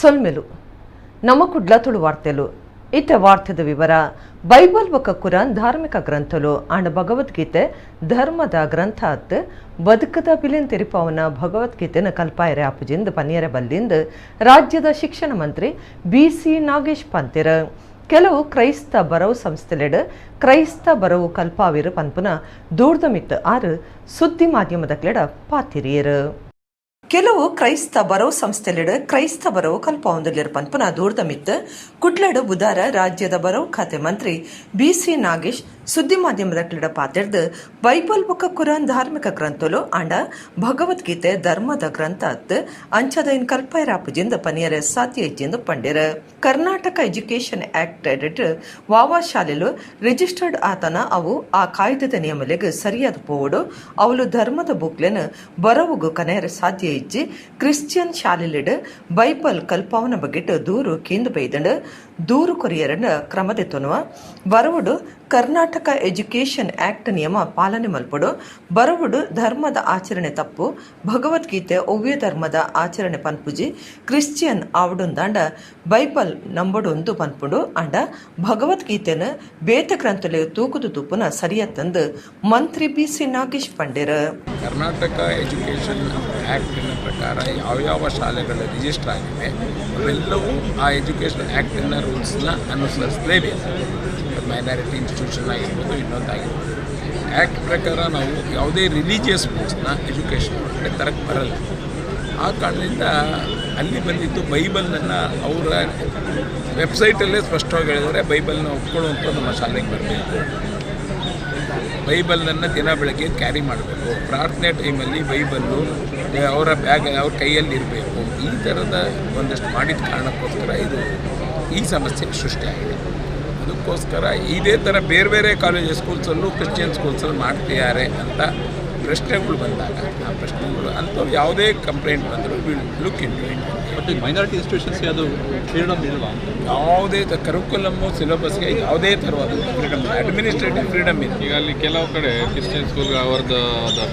ಸೊಲ್ಮೆಲು ನಮ್ಮ ಕುಡ್ಲ ತುಳು ವಾರ್ತೆಲು. ಇತ್ತ ವಾರ್ತೆದ ವಿವರ. ಬೈಬಲ್ ಬೊಕ್ಕ ಕುರಾನ್ ಧಾರ್ಮಿಕ ಗ್ರಂಥಲು ಆಂಡ ಭಗವದ್ಗೀತೆ ಧರ್ಮದ ಗ್ರಂಥ ಅತ್. ಬದುಕದ ಬಿಲೆನ್ ತೆರಿಪಾವನ ಭಗವದ್ಗೀತೆನ ಕಲ್ಪಾಯರೆ ಆಪುಜಿಂದ್ ಪನಿಯರೆ ಬಲ್ಲಿಂದ್ ರಾಜ್ಯದ ಶಿಕ್ಷಣ ಮಂತ್ರಿ ಬಿ.ಸಿ. ನಾಗೇಶ್ ಪಂತೆರ್. ಕೆಲವು ಕ್ರೈಸ್ತ ಬರವು ಸಂಸ್ಥೆಲೆಡ್ ಕ್ರೈಸ್ತ ಬರವು ಕಲ್ಪಾವಿರು ಪನ್ಪುನ ದೂರ್ದ ಮಿತ್ತ್ ಆರು ಸುದ್ದಿ ಮಾಧ್ಯಮದಕ್ಲೆಡ ಪಾತಿರಿಯರು. ಕೆಲವು ಕ್ರೈಸ್ತ ಬರವು ಸಂಸ್ಥೆಲೆಡ್ ಕ್ರೈಸ್ತ ಬರವು ಕಲ್ಪಾವೊಂದುಲ್ಲೆರ್ ಪನ್ಪುನ ದೂರ್ದ ಮಿತ್ತ್ ಕುಡ್ಲಡ್ ಬುಧಾರ ರಾಜ್ಯದ ಬರವು ಖಾತೆ ಮಂತ್ರಿ ಬಿ.ಸಿ. ನಾಗೇಶ್ ಸುದ್ದಿ ಮಾಧ್ಯಮದಕ್ಲೆಡ ಪಾತೆರ್ದ್ ಬೈಬಲ್ ಬೊಕ್ಕ ಕುರಾನ್ ಧಾರ್ಮಿಕ ಗ್ರಂಥಲು ಆಂಡ ಭಗವದ್ಗೀತೆ ಧರ್ಮದ ಗ್ರಂಥ ಅತ್. ಅಂಚಾದ್ ಕಲ್ಪಾಯೆರೆ ಆಪುಜಿಂದ್ ಪನಿಯರೆ ಸಾಧ್ಯ ಇಜ್ಜಿಂದ್ ಪಂಡೆರ್. ಕರ್ನಾಟಕ ಎಜುಕೇಷನ್ ಆಕ್ಟ್ ಅಡಿಟ್ ವಾವಾ ಶಾಲೆಲು ರಿಜಿಸ್ಟರ್ಡ್ ಆತನ ಅವು ಆ ಕಾಯ್ದೆದ ನಿಯಮಲೆಗ್ ಸರಿಯಾದ ಪೋವೊಡು. ಅವುಲು ಧರ್ಮದ ಬುಕ್ಲೆನ್ ಬರವುಗು ಕನೆಯರೆ ಸಾಧ್ಯ ಇಜ್ಜಿ. ಕ್ರಿಶ್ಚಿಯನ್ ಶಾಲೆಲೆಡ್ ಬೈಬಲ್ ಕಲ್ಪಾವನ ಬಗೆಟ್ ದೂರು ಕೇಂದ್ ಬೈದಂಡ್. ದೂರು ಕೊರಿಯರನ ಕ್ರಮ ದೆತೊನುವ. ಬರವುಡು ಕರ್ನಾಟಕ ಎಜುಕೇಷನ್ ಆಕ್ಟ್ ನಿಯಮ ಪಾಲನೆ ಮಲ್ಪೊಡು. ಬರವುಡು ಧರ್ಮದ ಆಚರಣೆ ತಪ್ಪು. ಭಗವದ್ಗೀತೆ ಒವ್ವೇ ಧರ್ಮದ ಆಚರಣೆ ಪನ್ಪುಜಿ. Christian ಆವಡುಂದಾಂಡ Bible ನಂಬೊಡುಂದು ಪನ್ಪುಂಡು. ಆಂಡ ಭಗವದ್ಗೀತೆನ್ ಬೇತೆ ಗ್ರಂಥಲೆ ತೂಕುದು ತೂಪುನ ಸರಿಯತ್ತಂದು ಮಂತ್ರಿ ಬಿ.ಸಿ. ನಾಗೇಶ್ ಪಂಡೆರ್. ಕರ್ನಾಟಕ ಎಜುಕೇಷನ್ ಆ್ಯಕ್ಟಿನ ಪ್ರಕಾರ ಯಾವ್ಯಾವ ಶಾಲೆಗಳು ರಿಜಿಸ್ಟರ್ ಆಗಿವೆ ಅವೆಲ್ಲವೂ ಆ ಎಜುಕೇಷನ್ ಆ್ಯಕ್ಟಿನ ರೂಲ್ಸ್ನ ಅನುಸರಿಸಲೇಬೇಕು. ಮೈನಾರಿಟಿ ಇನ್ಸ್ಟಿಟ್ಯೂಷನ್ ಆಗಿರ್ಬೋದು, ಇನ್ನೊಂದಾಗಿರ್ಬೋದು. ಆ್ಯಕ್ಟ್ ಪ್ರಕಾರ ನಾವು ಯಾವುದೇ ರಿಲಿಜಿಯಸ್ ಬುಕ್ಸ್ನ ಎಜುಕೇಷನ್ ಒಳಗಡೆ ತರಕ್ಕೆ ಬರಲ್ಲ. ಆ ಕಾರಣದಿಂದ ಅಲ್ಲಿ ಬಂದಿದ್ದು ಬೈಬಲ್ನನ್ನು ಅವರ ವೆಬ್ಸೈಟಲ್ಲೇ ಸ್ಪಷ್ಟವಾಗಿ ಹೇಳಿದರೆ, ಬೈಬಲ್ನ ಒಪ್ಕೊಳ್ಳುವಂಥ ನಮ್ಮ ಶಾಲೆಗೆ ಬರಬೇಕು, ಬೈಬಲ್ನನ್ನು ದಿನ ಬೆಳಗ್ಗೆ ಕ್ಯಾರಿ ಮಾಡಬೇಕು, ಪ್ರಾರ್ಥನೆ ಟೈಮಲ್ಲಿ ಬೈಬಲ್ಲು ಅವರ ಬ್ಯಾಗ್ ಅವ್ರ ಕೈಯಲ್ಲಿ ಇರಬೇಕು. ಈ ಥರದ ಒಂದಷ್ಟು ಮಾಡಿದ ಕಾರಣಕ್ಕೋಸ್ಕರ ಇದು ಈ ಸಮಸ್ಯೆ ಸೃಷ್ಟಿಯಾಗಿದೆ. ಅದಕ್ಕೋಸ್ಕರ ಇದೇ ಥರ ಬೇರೆ ಬೇರೆ ಕಾಲೇಜ್ ಸ್ಕೂಲ್ಸಲ್ಲೂ ಕ್ರಿಶ್ಚಿಯನ್ ಸ್ಕೂಲ್ಸಲ್ಲಿ ಮಾಡ್ತಿದ್ದಾರೆ ಅಂತ ಪ್ರಶ್ನೆಗಳು ಬಂದಾಗ, ಆ ಪ್ರಶ್ನೆಗಳು ಅಂಥವು ಯಾವುದೇ ಕಂಪ್ಲೇಂಟ್ ಬಂದರೂ will look into it. But ಈ ಮೈನಾರಿಟಿ ಇನ್ಸ್ಟಿಟ್ಯೂಷನ್ಸ್ಗೆ ಅದು ಫ್ರೀಡಮ್ ಇಲ್ವಾ? ಯಾವುದೇ ಕರಿಕ್ಯುಲಮ್ಮು ಸಿಲೆಬಸ್ಗೆ ಯಾವುದೇ ಥರವಾದ ಫ್ರೀಡಮ್, ಅಡ್ಮಿನಿಸ್ಟ್ರೇಟಿವ್ ಫ್ರೀಡಮ್ ಇದೆ. ಈಗ ಅಲ್ಲಿ ಕೆಲವು ಕಡೆ ಕ್ರಿಶ್ಚಿಯನ್ ಸ್ಕೂಲ್ ಅವ್ರದ್ದು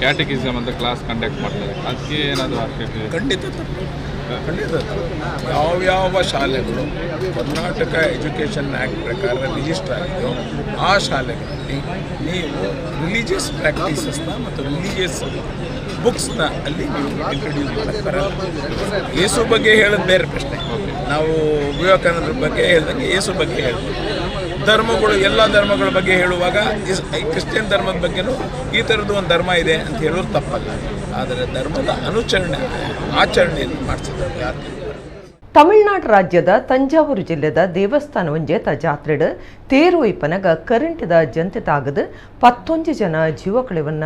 ಕ್ಯಾಟಕಿಸಮ್ ಅಂತ ಕ್ಲಾಸ್ ಕಂಡಕ್ಟ್ ಮಾಡ್ತಾರೆ. ಅದಕ್ಕೆ ಏನಾದರೂ ಆಕ್ಷೇಪ ಇದೆ? ಖಂಡಿತ ತಪ್ಪು, ಖಂಡಿತ ತಪ್ಪು. ಯಾವ್ಯಾವ ಶಾಲೆಗಳು ಕರ್ನಾಟಕ ಎಜುಕೇಷನ್ ಆ್ಯಕ್ಟ್ ಪ್ರಕಾರ ರಿಜಿಸ್ಟರ್ ಆಗಿದೆಯೋ ಆ ಶಾಲೆಗಳಲ್ಲಿ ನೀವು ರಿಲಿಜಿಯಸ್ ಪ್ರಾಕ್ಟೀಸಸ್ನ ಮತ್ತು ರಿಲಿಜಿಯಸ್ ಬುಕ್ಸ್ನ ಅಲ್ಲಿ ನೀವು ಇಂಟ್ರೊಡ್ಯೂಸ್ ಮಾಡೋಕ್ಕೆ ಬರಲ್ಲ. ಯೇಸು ಬಗ್ಗೆ ಹೇಳೋದು ಬೇರೆ ಪ್ರಶ್ನೆ. ನಾವು ವಿವೇಕಾನಂದ್ರ ಬಗ್ಗೆ ಹೇಳ್ದಂಗೆ ಯೇಸು ಬಗ್ಗೆ ಹೇಳ್ತೀವಿ. ಧರ್ಮಗಳು, ಎಲ್ಲ ಧರ್ಮಗಳ ಬಗ್ಗೆ ಹೇಳುವಾಗ ಕ್ರಿಶ್ಚಿಯನ್ ಧರ್ಮದ ಬಗ್ಗೆನೂ ಈ ಥರದ್ದು ಒಂದು ಧರ್ಮ ಇದೆ ಅಂತ ಹೇಳೋದು ತಪ್ಪಲ್ಲ. ಆದರೆ ಧರ್ಮದ ಅನುಚರಣೆ ಆಚರಣೆಯನ್ನು ಮಾಡಿಸಿದ್ರು ಯಾರು? ತಮಿಳುನಾಡು ರಾಜ್ಯದ ತಂಜಾವೂರು ಜಿಲ್ಲೆದ ದೇವಸ್ಥಾನ ಒಂಜೇತ ಜಾತ್ರೆಡ್ ತೇರು ಒಯ್ಪನಗ ಕರೆಂಟ್ದ ಜಂತೆ ತಾಗದು 11 ಜನ ಜೀವಕಳೆವನ್ನ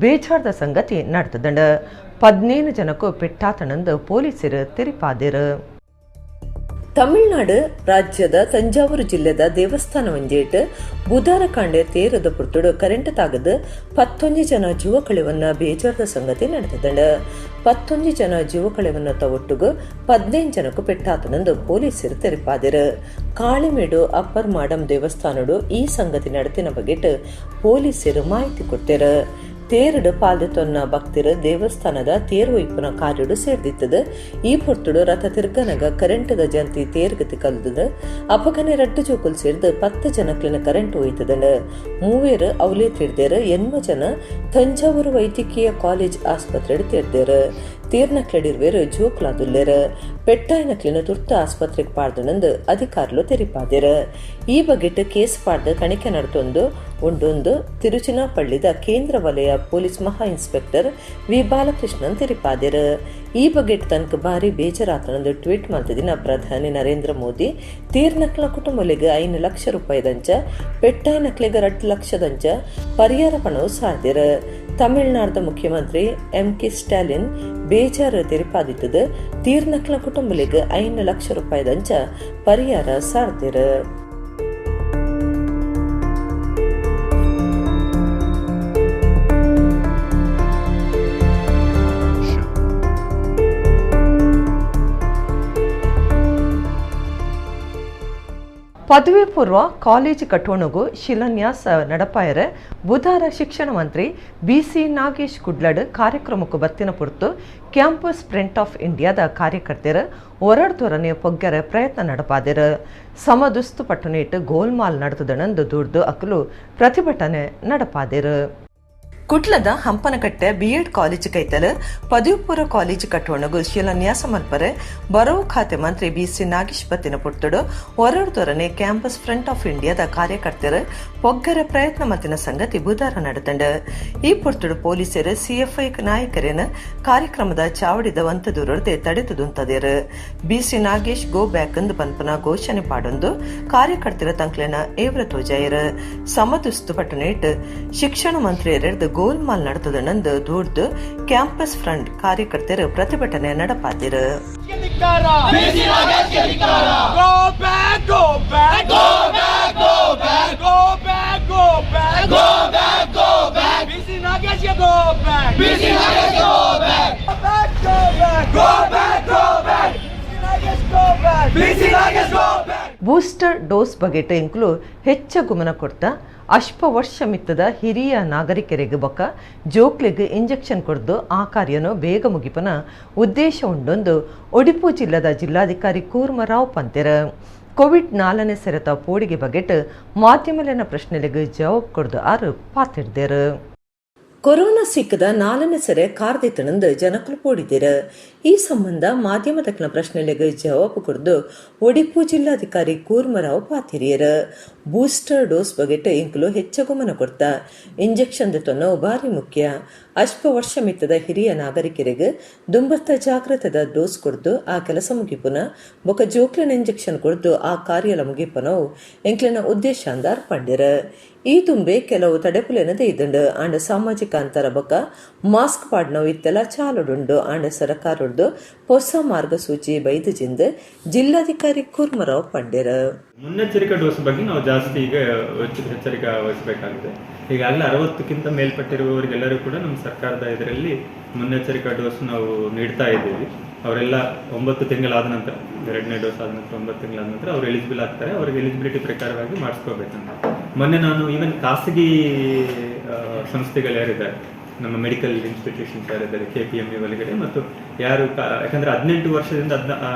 ಬೇಜಾರ್ದ ಸಂಗತಿ ನಡೆತದಂಡ. 15 ಜನಕ್ಕೂ ಪೆಟ್ಟಾತಣಂದು ಪೊಲೀಸರು ತೆರಿಪಾದಿರು. ತಮಿಳುನಾಡು ರಾಜ್ಯದ ತಂಜಾವೂರು ಜಿಲ್ಲೆದ ದೇವಸ್ಥಾನ ಒಂಜೇಟ್ ಬುಧಾರ ಕಾಂಡೆ ತೇರದ ಪುರ್ತುಡು ಕರೆಂಟ್ ತಾಗದು 11 ಜನ ಜೀವಕಳೆವನ್ನ ಬೇಜಾರದ ಸಂಗತಿ ನಡೆತದಂಡ. 11 ಜನ ಜೀವಕಳೆವನ್ನ ತವೊಟ್ಟುಗು 15 ಜನಕ್ಕೂ ಪೆಟ್ಟಾತನಂದು ಪೊಲೀಸರು ತೆರಿಪಾದಿರು. ಕಾಳಿಮೇಡು ಅಪ್ಪರ್ ಮಾಡಂ ದೇವಸ್ಥಾನಡು ಈ ಸಂಗತಿ ನಡೆತಿನ ಬಗೆಟ್ ಪೊಲೀಸರು ಮಾಹಿತಿ ಕೊಡ್ತೇರು. ತೇರುಡು ಪಾಲ್ದೆತೊನ್ನ ಭಕ್ತರು ದೇವಸ್ಥಾನದ ತೇರು ಒಯ್ಪುನ ಕಾರ್ಯಡು ಸೇರ್ದಿತ್ತದು. ಈ ಪೊರ್ತುಡು ರಥ ತಿರ್ಗನಗ ಕರೆಂಟದ ಜಂತಿ ತೇರ್ಗತಿ ಕಲ್ದದು. ಅಪಗನೆ ರಡ್ಡು ಜೋಕುಲ್ ಸೇರ್ದು 10 ಜನಕ್ಲಿನ ಕರೆಂಟ್ ಒಯ್ತದಂಡ. ಮೂವೇರು ಅವಲೇ ತೀರ್ದೇರು. 8 ಜನ ತಂಜಾವೂರು ವೈದ್ಯಕೀಯ ಕಾಲೇಜ್ ಆಸ್ಪತ್ರೆಡು ತೀರ್ದೇರು. ತೀರ್ನಕ್ಲೆಡಿರ್ವೇರು ಜೋಕ್ಲಾದುಲ್ಲೇರು. ಪೆಟ್ಟಾಯಿನಕ್ಲಿನ ತುರ್ತು ಆಸ್ಪತ್ರೆಗೆ ಪಾಡ್ದನಂದು ಅಧಿಕಾರಿಲು ತೆರಿಪಾದಿರು. ಈ ಬಗೆಟ್ ಕೇಸ್ ಪಾಡ್ದು ತನಿಖೆ ನಡೆತೊಂದು ಉಂಡೊಂದು ತಿರುಚಿನಾಪಳ್ಳಿದ ಕೇಂದ್ರ ವಲಯ ಪೊಲೀಸ್ ಮಹಾ ಇನ್ಸ್ಪೆಕ್ಟರ್ ವಿ ಬಾಲಕೃಷ್ಣನ್ ತೆರಿಪಾದಿರು. ಈ ಬಗೆಟ್ ತನಕ ಭಾರಿ ಬೇಜಾರಾತನಂದು ಟ್ವೀಟ್ ಮಾಡ್ತಿದ್ದಿನ ಪ್ರಧಾನಿ ನರೇಂದ್ರ ಮೋದಿ ತೀರ್ನಕ್ಲ ಕುಟುಂಬಲಿಗೆ 5 ಲಕ್ಷ ರೂಪಾಯಿದಂಚ, ಪೆಟ್ಟಾಯಿನಕ್ಲಿಗೆ 2 ಲಕ್ಷದಂಚ ಪರಿಹಾರ ಪಣವು ಸಾರ್ದಿರು. ತಮಿಳುನಾಡದ ಮುಖ್ಯಮಂತ್ರಿ ಎಂ ಕೆ ಸ್ಟಾಲಿನ್ ಬೇಜಾರು ತೆರಿಪಾದಿತ್ತದು. ತೀರ್ನಕ್ಲ ಕುಟುಂಬಲಿಗೆ 5 ಲಕ್ಷ ರೂಪಾಯಿದಂಚ ಪರಿಹಾರ ಸಾರ್ದಿರು. ಪದವಿ ಪೂರ್ವ ಕಾಲೇಜು ಕಟ್ಟೋಣಗು ಶಿಲಾನ್ಯಾಸ ನಡಪಾಯರೆ ಬುಧಾರ ಶಿಕ್ಷಣ ಮಂತ್ರಿ ಬಿಸಿ ನಾಗೇಶ್ ಕುಡ್ಲಡ್ ಕಾರ್ಯಕ್ರಮಕ್ಕೂ ಬತ್ತಿನ ಪುರ್ತು ಕ್ಯಾಂಪಸ್ ಫ್ರಂಟ್ ಆಫ್ ಇಂಡಿಯಾದ ಕಾರ್ಯಕರ್ತೆರು ಒರಡ್ದೊರನೆ ಪೊಗ್ಗೆರೆ ಪ್ರಯತ್ನ ನಡಪಾದಿರು. ಸಮದುಸ್ತು ಪಟ್ಟಣೇಟ್ ಗೋಲ್ಮಾಲ್ ನಡೆದುದಣಂದು ದೂರ್ದು ಅಕಲು ಪ್ರತಿಭಟನೆ ನಡಪಾದಿರು. ಕುಡ್ಲದ ಹಂಪನಕಟ್ಟೆ ಬಿಎಡ್ ಕಾಲೇಜು ಕೈತಲ್ ಪದವಿ ಪೂರ್ವ ಕಾಲೇಜು ಕಟ್ಟೋಣಗು ಶಿಲಾನ್ಯಾಸ ಮಲ್ಪರೆ ಬರವು ಖಾತೆ ಮಂತ್ರಿ ಬಿಸಿ ನಾಗೇಶ್ ಬತ್ತಿನ ಪುರ್ತುಡು ಒರಡ್ದೊರನೆ ಕ್ಯಾಂಪಸ್ ಫ್ರಂಟ್ ಆಫ್ ಇಂಡಿಯಾದ ಕಾರ್ಯಕರ್ತರು ಪೊಗ್ಗರ ಪ್ರಯತ್ನ ಮತ್ತಿನ ಸಂಗತಿ ಬುಧಾರ ನಡೆದಂಡ. ಈ ಪುರ್ತುಡು ಪೊಲೀಸರು ಸಿಎಫ್ಐ ನಾಯಕರೇನ ಕಾರ್ಯಕ್ರಮದ ಚಾವಡಿದ ವಂತ ದೂರದೆ ತಡೆದುಂತದೇರು. ಬಿಸಿ ನಾಗೇಶ್ ಗೋ ಬ್ಯಾಕ್ ಎಂದು ಪನ್ಪನ ಘೋಷಣೆ ಪಾಡೊಂದು ಕಾರ್ಯಕರ್ತರ ತಂಕ್ಲೆನ ಏವ್ರ ತೋಜಾಯರು. ಸಮದುಸ್ತು ಪಟ್ಟಣೇಟ್ ಶಿಕ್ಷಣ ಮಂತ್ರಿ ಎರಡ್ದು ಗೋಲ್ಮಾಲ್ ನಡೆದದನಂದು ದೂರ್ದು ಕ್ಯಾಂಪಸ್ ಫ್ರಂಟ್ ಕಾರ್ಯಕರ್ತರು ಪ್ರತಿಭಟನೆ ನಡಪಾದಿರು. Go back, go back, go back, go back, go back, go back, go back, go back. BC Nagesh go back. BC Nagesh go back. Back, go back, go back, go back. BC Nagesh go back. BC Nagesh go back. Booster dose ಬಗೆಟ್ ಎಂಕುಲು ಹೆಚ್ಚ ಗುಮನ ಕೊಡ್ತ ಅಶ್ಪ ವರ್ಷ ಮಿತ್ತದ ಹಿರಿಯ ನಾಗರಿಕರಿಗೆ ಬೊಕ್ಕ ಜೋಕ್ಲಿಗ್ injection ಕೊಡ್ದು ಆ ಕಾರ್ಯನು ಬೇಗ ಮುಗಿಪನ ಉದ್ದೇಶ ಉಂಡೊಂದು ಒಡಿಪು ಜಿಲ್ಲಾದ ಜಿಲ್ಲಾಧಿಕಾರಿ ಕೂರ್ಮರಾವ್ ಪಂತೆರ. ಕೋವಿಡ್ ನಾಲ್ಕನೇ ಸೆರೆತ ಪೋಡಿಗೆ ಬಗೆಟ್ ಮಾಧ್ಯಮಲೆನ ಪ್ರಶ್ನೆಲೆಗ್ ಜವಾಬ್ ಕೊಡ್ದು ಆರು ಪಾತಿರ್ದೇರು. ಕೊರೋನಾ ಸಿಕ್ಕದ ನಾಲ್ಕನೇ ಸೆರೆ ಕಾರ್ದಿತ್ತಣಂದು ಜನಕುಲು ಪೋಡಿದಿರ. ಈ ಸಂಬಂಧ ಮಾಧ್ಯಮದಕ್ನ ಪ್ರಶ್ನೆಲೆಗ್ ಜವಾಬು ಕೊಡ್ದು ಒಡಿಪು ಜಿಲ್ಲಾಧಿಕಾರಿ ಕೂರ್ಮರಾವ್ ಪಾತಿರಿಯರ್. ಬೂಸ್ಟರ್ ಡೋಸ್ ಬಗೆಟ್ ಇಂಕುಲು ಹೆಚ್ಚ ಗಮನ ಕೊಡ್ತ. ಇಂಜೆಕ್ಷನ್ ತೊನ್ನವು ಭಾರಿ ಮುಖ್ಯ. ಅಶ್ಪ ವರ್ಷ ಮಿತ್ತದ ಹಿರಿಯ ನಾಗರಿಕರಿಗೆ ದುಂಬತ್ತ ಜಾಗ್ರತೆದ ಡೋಸ್ ಕೊಡ್ದು ಆ ಕೆಲಸ ಮುಗಿಪುನ ಬೊಕ ಜೋಕ್ಲಿನ ಇಂಜೆಕ್ಷನ್ ಕೊಡ್ದು ಆ ಕಾರ್ಯಲ ಮುಗಿಪನವು ಎಂಕ್ಲೆನ ಉದ್ದೇಶ ಅಂದಾರ್ ಪಂಡಿರ. ಈ ತುಂಬೆ ಕೆಲವು ತಡೆಪುಲೆನದೇ ಇದ್ದಂಡು. ಆಂಡ ಸಾಮಾಜಿಕ ಅಂತರ ಬೊಕ ಮಾಸ್ಕ್ ಪಾಡ್ನವು ಇತ್ತೆಲ್ಲ ಚಾಲುಡುಂಡು. ಆಂಡ ಸರಕಾರಡ್ದು ಹೊಸ ಮಾರ್ಗಸೂಚಿ ಬೈದುಜಿಂದ ಜಿಲ್ಲಾಧಿಕಾರಿ ಕೂರ್ಮರಾವ್ ಪಂಡಿರ. ಮುನ್ನೆಚ್ಚರಿಕಾ ಡೋಸ್ ಬಗ್ಗೆ ನಾವು ಜಾಸ್ತಿ ಈಗ ಎಚ್ಚರಿಕೆ ವಹಿಸಬೇಕಾಗಿದೆ. ಈಗಾಗಲೇ 60ಕ್ಕಿಂತ ಮೇಲ್ಪಟ್ಟಿರುವವರಿಗೆಲ್ಲರೂ ಕೂಡ ನಮ್ಮ ಸರ್ಕಾರದ ಇದರಲ್ಲಿ ಮುನ್ನೆಚ್ಚರಿಕಾ ಡೋಸ್ ನಾವು ನೀಡ್ತಾ ಇದ್ದೀವಿ. ಅವರೆಲ್ಲ 9 ತಿಂಗಳಾದ ನಂತರ, ಎರಡನೇ ಡೋಸ್ ಆದ ನಂತರ 9 ತಿಂಗಳಾದ ನಂತರ ಅವರು ಎಲಿಜಿಬಲ್ ಆಗ್ತಾರೆ. ಅವ್ರಿಗೆ ಎಲಿಜಿಬಿಲಿಟಿ ಪ್ರಕಾರವಾಗಿ ಮಾಡಿಸ್ಕೋಬೇಕಂತ ಮೊನ್ನೆ ನಾನು ಈವನ್ ಖಾಸಗಿ ಸಂಸ್ಥೆಗಳು ಯಾರಿದ್ದಾರೆ, ನಮ್ಮ ಮೆಡಿಕಲ್ ಇನ್ಸ್ಟಿಟ್ಯೂಷನ್ಸ್ ಯಾರಿದ್ದಾರೆ, ಕೆಪಿಎಂಇ ಒಳಗಡೆ ಮತ್ತು ಯಾರು ಯಾಕಂದ್ರೆ 18 ವರ್ಷದಿಂದ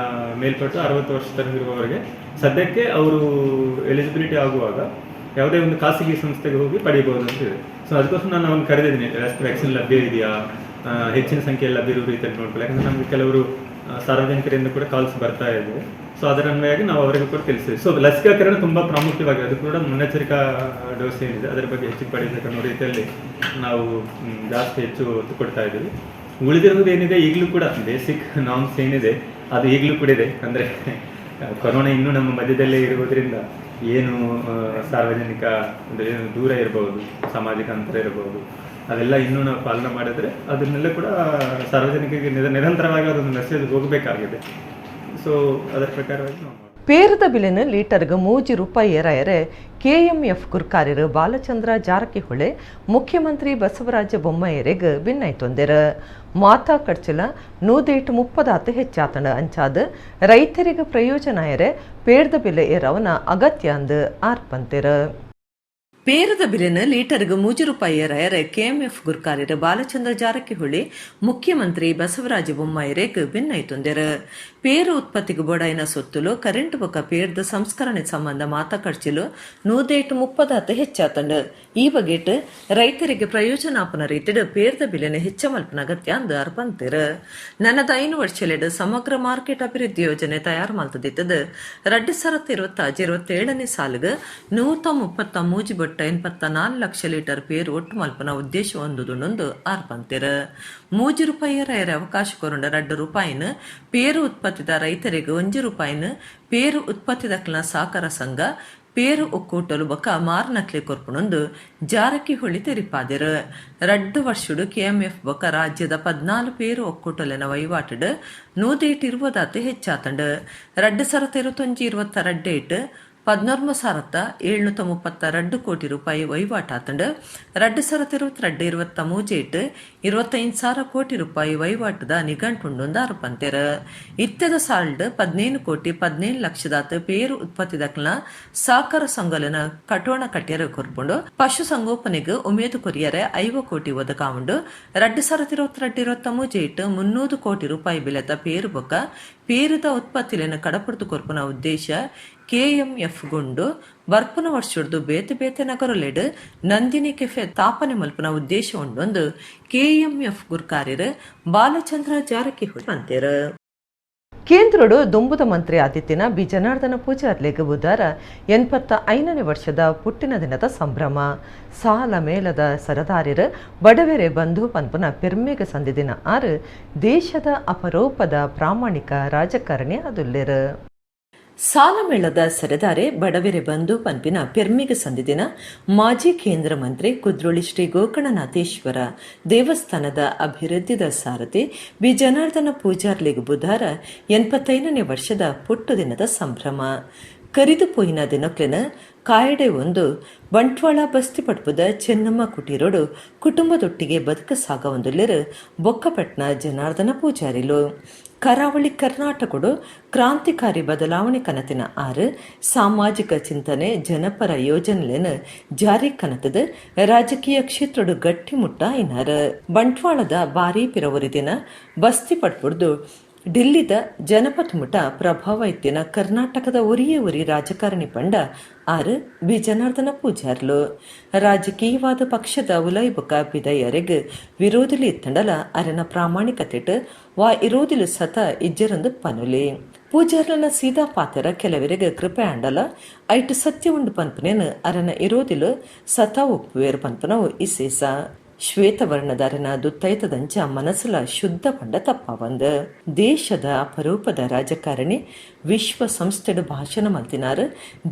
ಮೇಲ್ಪಟ್ಟು 60 ವರ್ಷ ತನಕ ಇರುವವರಿಗೆ ಸದ್ಯಕ್ಕೆ ಅವರು ಎಲಿಜಿಬಿಲಿಟಿ ಆಗುವಾಗ ಯಾವುದೇ ಒಂದು ಖಾಸಗಿ ಸಂಸ್ಥೆಗೆ ಹೋಗಿ ಪಡೆಯಬಹುದು ಅಂತ ಇದೆ. ಸೊ ಅದಕ್ಕೋಸ್ಕರ ನಾನು ಅವ್ನು ಕರೆದಿದ್ದೀನಿ. ವ್ಯಾಕ್ಸಿನ್ ಲಭ್ಯ ಇದೆಯಾ, ಹೆಚ್ಚಿನ ಸಂಖ್ಯೆಯಲ್ಲಿ ಲಭ್ಯ ಇರುವ ರೀತಿಯಲ್ಲಿ ನೋಡ್ಕೊಳ್ಳಿ. ಯಾಕಂದ್ರೆ ನಮಗೆ ಕೆಲವರು ಸಾರ್ವಜನಿಕರಿಂದ ಕೂಡ ಕಾಲ್ಸ್ ಬರ್ತಾ ಇದೆ. ಸೊ ಅದರ ಅನ್ವಯವಾಗಿ ನಾವು ಅವರಿಗೂ ಕೂಡ ತಿಳಿಸಿದ್ವಿ. ಸೊ ಲಸಿಕಾಕರಣ ತುಂಬಾ ಪ್ರಾಮುಖ್ಯವಾಗಿ, ಅದು ಕೂಡ ಮುನ್ನೆಚ್ಚರಿಕಾ ಡೋಸ್ ಏನಿದೆ ಅದರ ಬಗ್ಗೆ ಹೆಚ್ಚಿಗೆ ಪಡೆಯಬೇಕು ಅನ್ನೋ ರೀತಿಯಲ್ಲಿ ನಾವು ಜಾಸ್ತಿ ಹೆಚ್ಚು ಒತ್ತು ಕೊಡ್ತಾ ಇದ್ದೀವಿ. ಉಳಿದಿರುವುದು ಏನಿದೆ, ಈಗಲೂ ಕೂಡ ಬೇಸಿಕ್ ನಾರ್ಮ್ಸ್ ಏನಿದೆ ಅದು ಈಗಲೂ ಕೂಡ ಇದೆ. ಅಂದರೆ ಕೊರೋನಾ ಇನ್ನೂ ನಮ್ಮ ಮಧ್ಯದಲ್ಲೇ ಇರುವುದರಿಂದ ಏನು ಸಾರ್ವಜನಿಕ ಅಂದರೆ ಏನು ದೂರ ಇರಬಹುದು, ಸಾಮಾಜಿಕ ಅಂತರ ಇರಬಹುದು, ಅದೆಲ್ಲ ಇನ್ನೂ ನಾವು ಪಾಲನೆ ಮಾಡಿದ್ರೆ ಅದನ್ನೆಲ್ಲ ಕೂಡ ಸಾರ್ವಜನಿಕರಿಗೆ ನಿರಂತರವಾಗಿ ಅದೊಂದು ಮೆಸೇಜ್ ಹೋಗಬೇಕಾಗಿದೆ. ಸೊ ಅದರ ಪ್ರಕಾರವಾಗಿ ನಾವು ಮಾಡ್ತೀವಿ. ಪೇರದ ಬಿಲೆನ ಲೀಟರ್ಗೆ 3 ರೂಪಾಯಿ ಏರಾಯರೆ ಕೆಎಂಎಫ್ ಗುರ್ಕಾರ್ಯರು ಬಾಲಚಂದ್ರ ಜಾರಕಿಹೊಳಿ ಮುಖ್ಯಮಂತ್ರಿ ಬಸವರಾಜ ಬೊಮ್ಮಾಯರಿಗೆ ಬಿನ್ನೈತೊಂದೆರ. ಮಾತಾ ಖರ್ಚಲ ನೂದೇಟು ಮುಪ್ಪದಾತು ಹೆಚ್ಚಾತಣ. ಅಂಚಾದ ರೈತರಿಗೆ ಪ್ರಯೋಜನ ಆಯರೆ ಪೇರ್ದ ಬೆಲೆ ಏರವನ ಅಗತ್ಯ ಅಂದು ಆರ್ಪಂತೆರ. ಪೇರದ ಬಿಲೆನ ಲೀಟರ್ಗೆ 3 ರೂಪಾಯಿ ಏರಾಯರೆ ಕೆಎಂಎಫ್ ಗುರ್ಕಾರ್ಯರು ಬಾಲಚಂದ್ರ ಜಾರಕಿಹೊಳಿ ಮುಖ್ಯಮಂತ್ರಿ ಬಸವರಾಜ ಬೊಮ್ಮಾಯಿರೇಗ್ ಬಿನ್ನೈತೊಂದೆರ. ಪೇರು ಉತ್ಪತ್ತಿಗೆ ಬೋಡಾಯಿನ ಸೊತ್ತುಲು, ಕರೆಂಟ್ ಬೊಕ ಪೇರ್ದ ಸಂಸ್ಕರಣೆ ಸಂಬಂಧ ಮಾತಾ ಖರ್ಚಿಲು ನೂದೇಟು ಮುಪ್ಪದಾತು ಹೆಚ್ಚಾತಂಡು. ಈ ಬಗೆಟ್ ರೈತರಿಗೆ ಪ್ರಯೋಜನ ಆಪನ ರೀತಿಡ್ ಪೇರ್ದ ಬಿಲೆನ ಹೆಚ್ಚ ಮಲ್ಪನ ಅಗತ್ಯ ಅಂದು ಅರ್ಪಂತಿರು. ನನದ 5 ವರ್ಷಲೆಡ್ ಸಮಗ್ರ ಮಾರ್ಕೆಟ್ ಅಭಿವೃದ್ಧಿ ಯೋಜನೆ ತಯಾರು ಮಲ್ತದಿತ್ತದು 2026-27ನೇ ಸಾಲಿಗೆ 133.84 ಲಕ್ಷ ಲೀಟರ್ ಪೇರು ಒಟ್ಟು ಮಲ್ಪನ ಉದ್ದೇಶ ಹೊಂದುದುಂಡು ಆರ್ಪಂತಿರು. 3 ರೂಪಾಯಿ ರೈರ ಅವಕಾಶ ಕೊರುಂಡ 2 ರೂಪಾಯಿನ ಪೇರು ಉತ್ಪತ್ತಿದ ರೈತರಿಗೆ, 1 ರೂಪಾಯಿನ ಪೇರು ಉತ್ಪತ್ತಿದಕ್ಲ ಸಹಕಾರ ಸಂಘ, ಪೇರು ಒಕ್ಕೂಟಲು ಬೊಕ ಮಾರ್ನಕ್ಲೆ ಕೊರ್ಪುನೊಂದು ಜಾರಕಿಹೊಳಿ ತೆರಿಪಾದೆರು. 2 ವರ್ಷಡು ಕೆಎಂಎಫ್ ಬೊಕ ರಾಜ್ಯದ 14 ಪೇರು ಒಕ್ಕೂಟಲೆನ ವಹಿವಾಟುಡು ನೂದೇಟ್ ಇರುವದಾತು ಹೆಚ್ಚಾತಂಡು. 2021-22 ಏಟ್ 11,732 ಕೋಟಿ ರೂಪಾಯಿ ವಹಿವಾಟಾತಂಡು. 2022 23 25,000 ಕೋಟಿ ರೂಪಾಯಿ ವಹಿವಾಟದ ನಿಘಂಟುಂಡು ಆರು ಪಂತೆರ್. ಇತ್ತೆದ ಸಾಲ್ಡ್ 15 ಕೋಟಿ 17 ಲಕ್ಷದಾತ್ ಪೇರು ಉತ್ಪತ್ತಿದಕ್ಲನ ಸಹಕಾರ ಸಂಘಲೆನ ಕಟೋಣ ಕಟ್ಯರ ಕೊರ್ಪುಂಡು. ಪಶು ಸಂಗೋಪನೆಗ್ ಉಮೇದು ಕೊರಿಯರೆ 50 ಕೋಟಿ ಒದಗಾವುಂಡು. 2022 23 300 ಕೋಟಿ ರೂಪಾಯಿ ಬೆಲೆತ ಪೇರು ಬೊಕ್ಕ ಪೇರುದ ಉತ್ಪತ್ತಿಲೆನ ಕಡಪುಡ್ದು ಕೊರ್ಪುನ ಉದ್ದೇಶ ಕೆಎಂಎಫ್ ಗುಂಡು. ಬರ್ಪುನ ವರ್ಷಡ್ದು ಬೇತೆ ಬೇತೆ ನಗರಲೆಡ್ ನಂದಿನಿ ಕೆಫೆ ತಾಪನೆ ಮಲ್ಪುನ ಉದ್ದೇಶ ಉಂಡೊಂದು ಕೆಎಂಎಫ್ ಗುರ್ಕಾರ್ಯರು ಬಾಲಚಂದ್ರ ಜಾರಕಿಹೊಳಿ ಪಂತೆರ್. ಕೇಂದ್ರಡು ದುಂಬುದ ಮಂತ್ರಿ ಆದಿತ್ಯನ ಬಿ ಜನಾರ್ದನ ಪೂಜಾರ್ಲೆಗ್ ಬುಧಾರ 85ನೇ ವರ್ಷದ ಪುಟ್ಟಿನ ದಿನದ ಸಂಭ್ರಮ. ಸಾಲ ಮೇಳದ ಸರದಾರಿರು, ಬಡವೆರೆ ಬಂಧು ಪನ್ಪುನ ಪೆರ್ಮೆಗೆ ಸಂದಿದಿನ ಆರು ದೇಶದ ಅಪರೂಪದ ಪ್ರಾಮಾಣಿಕ ರಾಜಕಾರಣಿ ಆದುಲ್ಲೆರ್. ಸಾಲಮೇಳದ ಸರದಾರೆ, ಬಡವೆರೆ ಬಂಧು ಪನ್ಪಿನ ಪೆರ್ಮೆಗೆ ಸಂದಿದಿನ ಮಾಜಿ ಕೇಂದ್ರ ಮಂತ್ರಿ, ಕುದ್ರೋಳಿ ಶ್ರೀ ಗೋಕರ್ಣನಾಥೇಶ್ವರ ದೇವಸ್ಥಾನದ ಅಭಿವೃದ್ಧಿದ ಸಾರಥಿ ಬಿ ಜನಾರ್ದನ ಪೂಜಾರ್ಲಿಗ್ ಬುಧಾರ 85ನೇ ವರ್ಷದ ಪುಟ್ಟು ದಿನದ ಸಂಭ್ರಮ. ಕರಿದು ಪೋಯಿನ ದಿನಕ್ಲೆನ ಕಾಯಡೆ ಒಂದು ಬಂಟ್ವಾಳ ಬಸ್ತಿ ಪಡ್ಪುದ ಚೆನ್ನಮ್ಮ ಕುಟೀರೋಡು ಕುಟುಂಬದೊಟ್ಟಿಗೆ ಬದುಕ ಸಾಗವೊಂದುಲ್ಲೆರ್ ಬೊಕ್ಕಪಟ್ನ ಜನಾರ್ದನ ಪೂಜಾರಿಲು. ಕರಾವಳಿ ಕರ್ನಾಟಕಡು ಕ್ರಾಂತಿಕಾರಿ ಬದಲಾವಣೆ ಕನತಿನ ಆರು ಸಾಮಾಜಿಕ ಚಿಂತನೆ, ಜನಪರ ಯೋಜನೆలను ಜಾರಿ ಕನತದ ರಾಜಕೀಯ ಕ್ಷೇತ್ರಡು ಗಟ್ಟಿಮುಟ್ಟ ಇನಾರ. ಬಂಟ್ವಾಳದ ಬಾರಿ ಪಿರವರಿ ದಿನ ಬಸ್ತಿ ಪಡ್ಪುಡ್ದು ಡಿಲ್ಲಿದ ಜನಪಥ ಮುಟ ಪ್ರಭಾವ ಇತ್ತಿನ ಕರ್ನಾಟಕದ ಒರಿಯೇ ಒರಿ ರಾಜಕಾರಣಿ ಪಂಡ ಆರ್ ಬಿ ಜನಾರ್ದನ ಪೂಜಾರ್ಲು. ರಾಜಕೀಯವಾದ ಪಕ್ಷದ ಉಲೈಬುಕ ಪಿದಯರೆಗ್ ವಿರೋಧಿಲಿ ಇತ್ತಂಡಲ ಅರೆನ ಪ್ರಾಮಾಣಿಕತೆಟ್ ವಾ ಇರೋದಿಲು ಸತ ಇಜ್ಜರಂದು ಪನುಲಿ. ಪೂಜಾರ್ಲನ ಸೀದಾ ಪಾತೆರ ಕೆಲವರಿಗೆ ಕೃಪೆ ಆಂಡಲ ಐಟ್ ಸತ್ಯ ಉಂಡು ಪನ್ಪನೇನು ಅರೆನ ಇರೋದಿಲು ಸತ ಒಪ್ಪುವೇರು ಪನ್ಪನವು ಇಸೇಸ. ಶ್ವೇತವರ್ಣದಾರನ ದುತ್ತೈತದಂಚ ಮನಸ್ಸುಲ ಶುದ್ಧ ಪಂಡ ತಪ್ಪಾವಂದ. ದೇಶದ ಅಪರೂಪದ ರಾಜಕಾರಣಿ, ವಿಶ್ವಸಂಸ್ಥೆಡು ಭಾಷಣ ಮಲ್ತಿನಾರ್,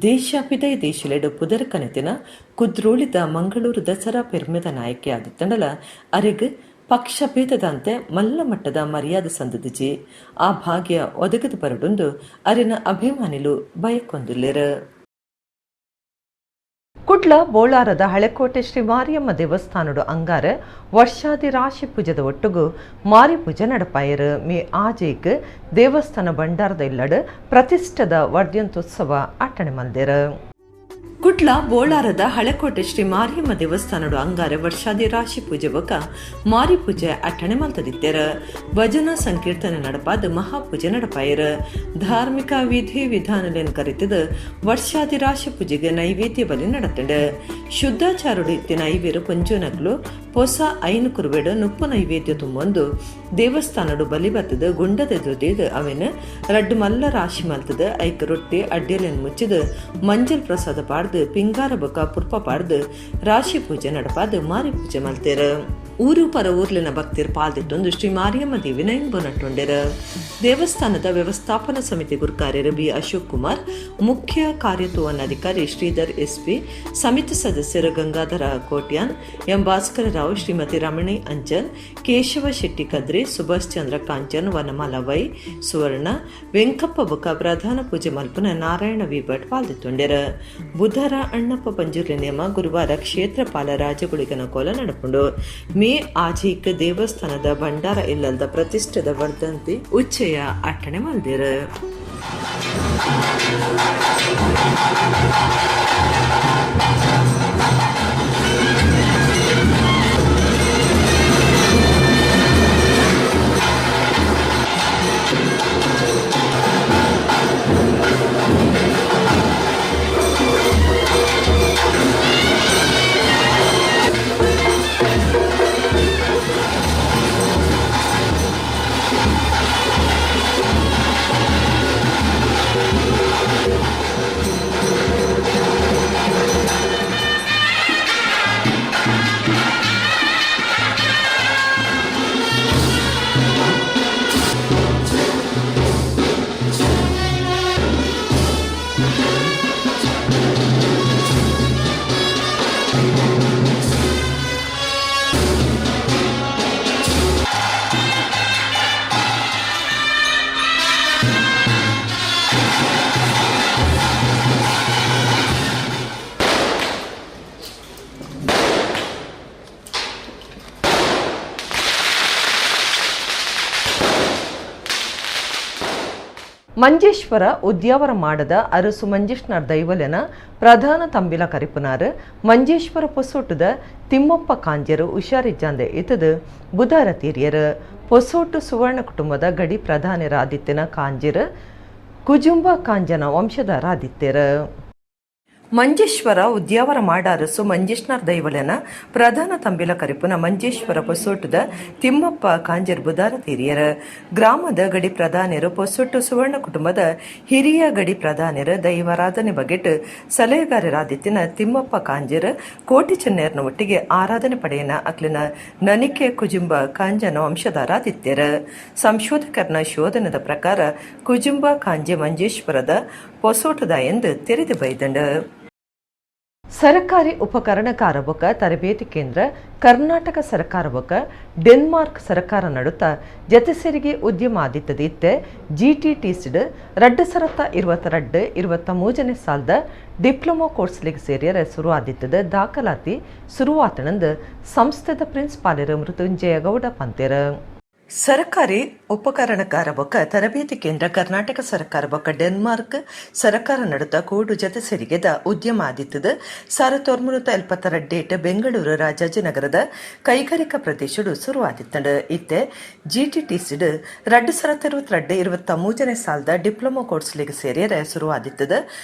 ದೇಶ ಪಿದೈ ದೇಶಲೆಡು ಪುದರ್ ಕನೆತಿನ ಕುದ್ರೋಳಿದ ಮಂಗಳೂರು ದಸರಾ ಪೆರ್ಮೆದ ನಾಯಕಿ ಆದಿತ್ತಂಡಲ ಅರೆಗ್ ಪಕ್ಷ ಭೇದದಂತೆ ಮಲ್ಲ ಮಟ್ಟದ ಮರ್ಯಾದೆ ಸಂದದಿಜಿ. ಆ ಭಾಗ್ಯ ಒದಗದು ಬರಡುಂದು ಅರಿನ ಅಭಿಮಾನಿಲು ಬಯಕೊಂದುಲ್ಲೆರ್. ಕುಡ್ಲ ಬೋಳಾರದ ಹಳೆಕೋಟೆ ಶ್ರೀ ಮಾರಿಯಮ್ಮ ದೇವಸ್ಥಾನಡು ಅಂಗಾರ ವರ್ಷಾದಿ ರಾಶಿ ಪೂಜೆದ ಒಟ್ಟುಗು ಮಾರಿ ಪೂಜೆ ನಡಪಾಯರು. ಮೇ ಆಜೇಕ್ ದೇವಸ್ಥಾನ ಭಂಡಾರದ ಇಲ್ಲಡು ಪ್ರತಿಷ್ಠದ ವರ್ಧಂತ್ಯುತ್ಸವ ಆಟಣೆ ಮಲ್ದೆರ್. ಕುಡ್ಲ ಬೋಳಾರದ ಹಳೆಕೋಟೆ ಶ್ರೀ ಮಾರಿಯಮ್ಮ ದೇವಸ್ಥಾನಡು ಅಂಗಾರೆ ವರ್ಷಾದಿ ರಾಶಿ ಪೂಜೆ ಬೊಕ ಮಾರಿ ಪೂಜೆ ಅಟ್ಟಣೆ ಮಲ್ತದಿತ್ತೆರ್. ಭಜನಾ ಸಂಕೀರ್ತನೆ ನಡಪಾದ ಮಹಾಪೂಜೆ ನಡಪಾಯರ್. ಧಾರ್ಮಿಕ ವಿಧಿ ವಿಧಾನಲೇನ್ ಕರಿತದ ವರ್ಷಾದಿ ರಾಶಿ ಪೂಜೆಗೆ ನೈವೇದ್ಯ ಬಲಿ ನಡತಂಡು. ಶುದ್ಧಾಚಾರುಡು ಇತ್ತಿನ ಐವೇರು ಪಂಜೋನಗ್ಲು ಪೊಸ ಐನು ಕುರುವೆಡು ನುಪ್ಪು ನೈವೇದ್ಯ ತುಂಬೊಂದು ದೇವಸ್ಥಾನಡು ಬಲಿ ಬತ್ತದ ಗುಂಡದ ಎದುರುದೀದ್ ಅವೆನ್ ರಡ್ಡು ಮಲ್ಲ ರಾಶಿ ಮಲ್ತದ ಐಕ್ ರೊಟ್ಟಿ ಅಡ್ಡಿಯಲೆನ್ ಮುಚ್ಚಿದ ಮಂಜಲ್ ಪ್ರಸಾದ ಪಾಡ್ದು ಪಿಂಗಾರ ಬೊಕ ಪುರ್ಪ ಪಾಡ್ದು ರಾಶಿ ಪೂಜೆ ನಡಪಾದ್ ಮಾರಿ ಪೂಜೆ ಮಲ್ತೇರ್. ಊರು ಪರ ಊರ್ಲಿನ ಭಕ್ತಿರ್ ಪಾಲ್ದಿತ್ತೊಂದು ಶ್ರೀ ಮಾರಿಯಮ್ಮ ದೇವಿನ ಇಂಬು ನಟ್ಟೊಂಡೆರ್. ದೇವಸ್ಥಾನದ ವ್ಯವಸ್ಥಾಪನಾ ಸಮಿತಿ ಗುರುಕಾರ್ಯರು ಬಿ ಅಶೋಕ್ ಕುಮಾರ್, ಮುಖ್ಯ ಕಾರ್ಯತುವನ್ನಾಧಿಕಾರಿ ಶ್ರೀಧರ್ ಎಸ್ಪಿ, ಸಮಿತಿ ಸದಸ್ಯರು ಗಂಗಾಧರ ಕೋಟ್ಯಾನ್, ಎಂ ಭಾಸ್ಕರ ರಾವ್, ಶ್ರೀಮತಿ ರಮಣಿ ಅಂಚನ್, ಕೇಶವ ಶೆಟ್ಟಿ ಕದ್ರಿ, ಸುಭಾಷ್ ಚಂದ್ರ ಕಾಂಚನ್, ವನಮಾಲ ವೈ ಸುವರ್ಣ, ವೆಂಕಪ್ಪ ಬೊಕ ಪ್ರಧಾನ ಪೂಜೆ ಮಲ್ಪುನ ನಾರಾಯಣ ವಿ ಭಟ್ ಪಾಲ್ದಿತ್ತೊಂಡೆರ್. ಬುಧರ ಅಣ್ಣಪ್ಪ ಪಂಜುರ್ಲಿ ನೇಮ, ಗುರುವಾರ ಕ್ಷೇತ್ರಪಾಲ ರಾಜಗುಳಿಗನ ಕೋಲ ನಡಪುಂಡು. ಮೇ ಆಜೀಕ್ ದೇವಸ್ಥಾನದ ಭಂಡಾರ ಇಲ್ಲಲ್ದ ಪ್ರತಿಷ್ಠೆದ ವರ್ಧಂತಿ ಉಚ್ಚಯ ಅಟ್ಟಣೆ ಮಲ್ದೆರ್. Manjeshwar Udyavara ಮಾಡದ ಅರಸು ಮಂಜೇಶ್ನಾರ್ ದೈವಲೆನ ಪ್ರಧಾನ ತಂಬಿಲ ಕರಿಪುನಾರ್ ಮಂಜೇಶ್ವರ ಪೊಸೋಟುದ ತಿಮ್ಮಪ್ಪ ಕಾಂಜರು ಹುಷಾರಿಜ್ಜಾಂದೆ ಇತದು ಬುಧಾರ ತೀರಿಯರು. ಪೊಸೋಟು ಸುವರ್ಣ ಕುಟುಂಬದ ಗಡಿ ಪ್ರಧಾನರಾದಿತ್ಯನ ಕಾಂಜಿರು ಕುಜುಂಬ ಕಾಂಜನ ವಂಶದರಾದಿತ್ಯರು. ಮಂಜೇಶ್ವರ ಉದ್ಯಾವರ ಮಾಡಾರಸು ಮಂಜೇಶ್ನಾರ್ ದೈವಲೆನ ಪ್ರಧಾನ ತಂಬಿಲ ಕರಿಪುನ ಮಂಜೇಶ್ವರ ಪೊಸೋಟದ ತಿಮ್ಮಪ್ಪ ಕಾಂಜರ್ ಬುಧಾರ ತೀರಿಯರು. ಗ್ರಾಮದ ಗಡಿ ಪ್ರಧಾನರು ಪೊಸೋಟು ಸುವರ್ಣ ಕುಟುಂಬದ ಹಿರಿಯ ಗಡಿ ಪ್ರಧಾನರು ದೈವಾರಾಧನೆ ಬಗೆಟ್ ಸಲಹೆಗಾರರಾದಿತ್ತಿನ ತಿಮ್ಮಪ್ಪ ಕಾಂಜರ್ ಕೋಟಿ ಚೆನ್ನೆಯರ್ನ ಒಟ್ಟಿಗೆ ಆರಾಧನೆ ಪಡೆಯನ ಅಕ್ಲಿನ ನನಿಕೆ ಕುಜುಂಬ ಕಾಂಜನ ವಂಶದಾರಾದಿತ್ಯರು. ಸಂಶೋಧಕರನ ಶೋಧನದ ಪ್ರಕಾರ ಕುಜುಂಬ ಕಾಂಜೆ ಮಂಜೇಶ್ವರದ ಪೊಸೋಟದ ಎಂದು ತೆರೆದು ಬೈದಂಡು. ಸರಕಾರಿ ಉಪಕರಣಕಾರ ಬೊಕ ತರಬೇತಿ ಕೇಂದ್ರ ಕರ್ನಾಟಕ ಸರ್ಕಾರ ಬೊಕ ಡೆನ್ಮಾರ್ಕ್ ಸರ್ಕಾರ ನಡುತ್ತ ಜತೆಸೆರಿಗೆ ಉದ್ಯಮ ಆದಿತ್ತದ ಇತ್ತೆ ಜಿಟಿಟಿಸಿಡ್ 2022-23ನೇ ಸಾಲದ ಡಿಪ್ಲೊಮಾ ಕೋರ್ಸ್ಲಿಗೆ ಸೇರಿಯರ ಶುರು ಆದಿತ್ತದ ದಾಖಲಾತಿ ಶುರುವಾತಣಂದು ಸಂಸ್ಥೆದ ಪ್ರಿನ್ಸಿಪಾಲರು ಮೃತ್ಯುಂಜಯ ಗೌಡ ಪಂತೇರ. ಸರಕಾರಿ ಉಪಕರಣಕಾರ ಬೊಕ್ಕ ತರಬೇತಿ ಕೇಂದ್ರ ಕರ್ನಾಟಕ ಸರ್ಕಾರ ಬೊಕ್ಕ ಡೆನ್ಮಾರ್ಕ್ ಸರ್ಕಾರ ನಡುತ್ತ ಕೂಡು ಜತೆ ಸೆರಿಗೆದ ಉದ್ಯಮ ಆದಿತ್ತದ 1972 ಬೆಂಗಳೂರು ರಾಜಾಜಿನಗರದ ಕೈಗಾರಿಕಾ ಪ್ರದೇಶಡು ಶುರುವಾದಿತ್ತಂಡು. ಇತ್ತೆ ಜಿಟಿಟಿಸಿಡ್ 2022-23ನೇ ಸಾಲದ ಡಿಪ್ಲೊಮಾ ಕೋರ್ಸ್ಲಿಗೆ ಸೇರಿಯರೆ ಶುರುವಾದಿತ್ತದ